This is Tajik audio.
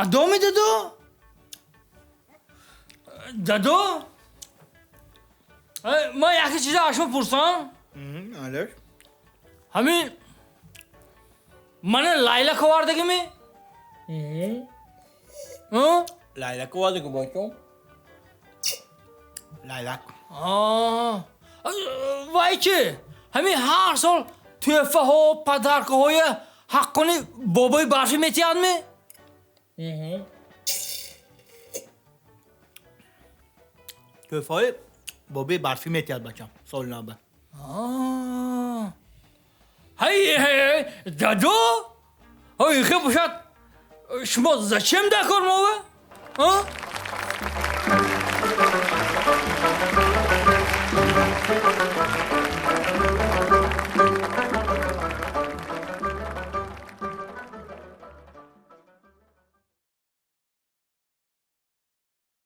Адоми дадо? Дадо? Ман яке чиза аз шумо пурсам? Алеш. Ҳамин мана лайлак овардагими? Лайлак овардаги бачам. Лайлак. Вай чи? Ҳамин ҳар сол тӯҳфаҳо, подаркаҳоя ҳаққони бобои барфӣ метиҳадми? Тӯҳфаҳои бобои барфӣ метиҳад бачам соли нав. Ҳай, дадо? Ҳай, хе бошад, шумо зачем дар кор мова?